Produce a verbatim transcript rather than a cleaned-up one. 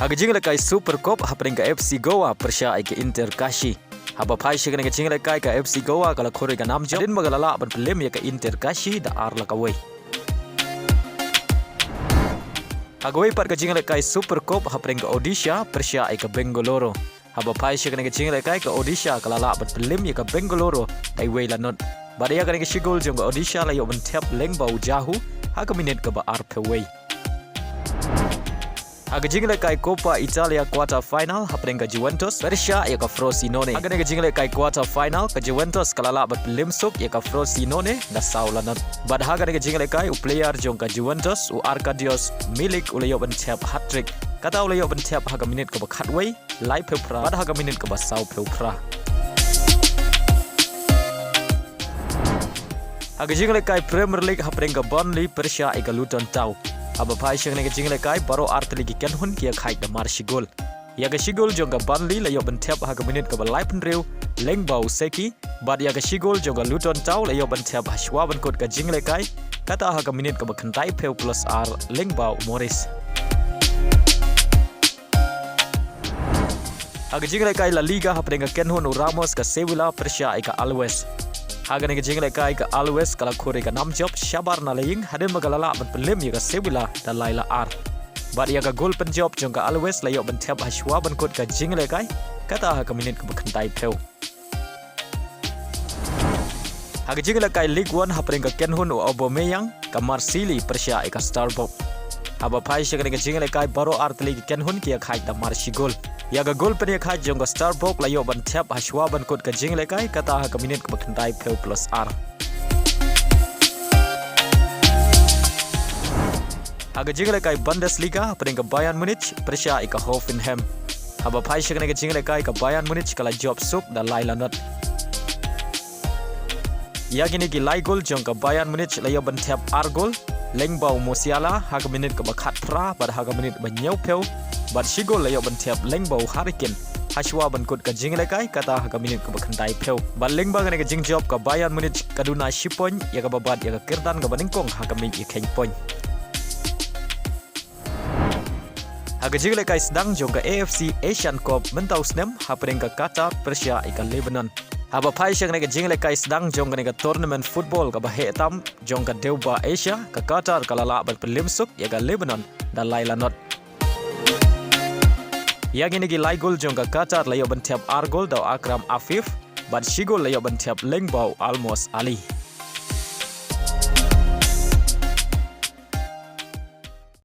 Ha ka jingïalehkai Super Cup hapdeng ka F C Goa pyrshah ïa ka Inter Kashi. Haba phai sha kane ka jingïalehkai ka F C Goa ka la khur ïa ka nam jop hadien ba ka la lah ban pynlem ïa ka Inter Kashi da ar la kawei. Ha kawei pat ka jingïalehkai Super Cup hapdeng ka Odisha pyrshah ïa ka Bengaluru. Haba phai sha kane ka jingïalehkai ka Odisha ka la lah ban pynlem ïa ka Bengaluru da iwei la not. Bad ïa kane ka shi gol jong ka Odisha la ïoh ban thep lyngba u Jahu ha ka minit kaba arphew wei. Ha ka jingïalehkai Coppa Italia quarter final hapdeng ka Juventus pyrshah ïa ka Frosinone. Ha kane ka jingïalehkai quarter final ka Juventus ka la lah ban pynlem suk ïa ka Frosinone da saw la not. Bad ha kane ka jingïalehkai u player jong ka Juventus u Arkadiusz Milik u la ïoh ban thep hat-trick. Kata u la ïoh ban thep ha ka minit kaba khatwei, laiphew phra bad ha ka minit kaba sawphew phra. Ha ka jingïalehkai Premier League hapdeng ka Burnley pyrshah ïa ka Luton Town. Haba phai sha kane ka jingïalehkai baroh artylli ki kynhun ki ïakhaid da mar shi gol. Ïa ka shi gol jong ka Burnley la ïoh ban thep ha ka minit kaba laiphew hynriew lyngba u Seki. Bad ïa ka shi gol jong ka Luton Town la ïoh ban thep hashwa ban kut ka jingïalehkai, kata ha ka minit kaba khyndaiphew plus ar lyngba u Morris. Ha ka jingïalehkai La Liga hapdeng ka kynhun u Ramos ka Sevilla pyrshah ïa ka Alaves. Ha kane ka jingïalehkai ka Alaves ka la khur ïa ka nam jop shabar na la ïing hadien ba ka la lah ban pynlem ïa ka Sevilla da lai la ar. Bad ïa ka gol pynjop jong ka Alaves la ïoh ban thep hashwa ban kut ka jingïalehkai, kata ha ka minit kaba khyndaiphew. Ha ka jingïalehkai Ligue One hapdeng ka kynhun u Aubameyang ka Marseille pyrshah ïa ka Strasbourg. Haba phai sha kane ka jingïalehkai baroh artylli ki kynhun ki ïakhaid da mar shi gol. Ïa ka gol pynïakhaid jong ka Strasbourg la ïoh ban thep hashwa ban kut ka jingïalehkai, kata ha ka minit kaba khyndaiphew plus ar. Ha ka jingïalehkai Bundesliga hapdeng ka Bayern Munich pyrshah ïa ka Hoffenheim. Haba phai sha kane ka jingïalehkai ka Bayern Munich ka la jop suk da lai la not. Ïa kine ki lai gol jong ka Bayern Munich la ïoh ban thep ar gol lyngba u Musiala ha ka minit kaba khatphra bad ha ka minit ba hynñiewphew. Bad shi gol la ïoh ban thep lyngba u Harry Kane hashwa ban kut ka jingïalehkai, kata ha ka minit kaba khyndaiphew. Bad lyngba kane ka jingjop ka Bayern Munich ka duna shi point, ïa kaba bat ïa ka kyrdan kaba nyngkong ha ka miej ïakheiñ point. Ha ka jingïalehkai sdang jong ka A F C Asian Cup mynta u snem hapdeng ka Qatar pyrshah ïa ka Lebanon. Haba phai sha kane ka jingïalehkai sdang jong kane ka tournament football kaba heh tam jong ka dewbah Asia, ka Qatar ka la lah ban pynlem suk ïa ka Lebanon da lai la not. Ïa kine ki lai gol jong ka Qatar la ïoh ban thep ar gol da u Akram Afif, bad shi gol la ïoh ban thep lyngba u Almos Ali.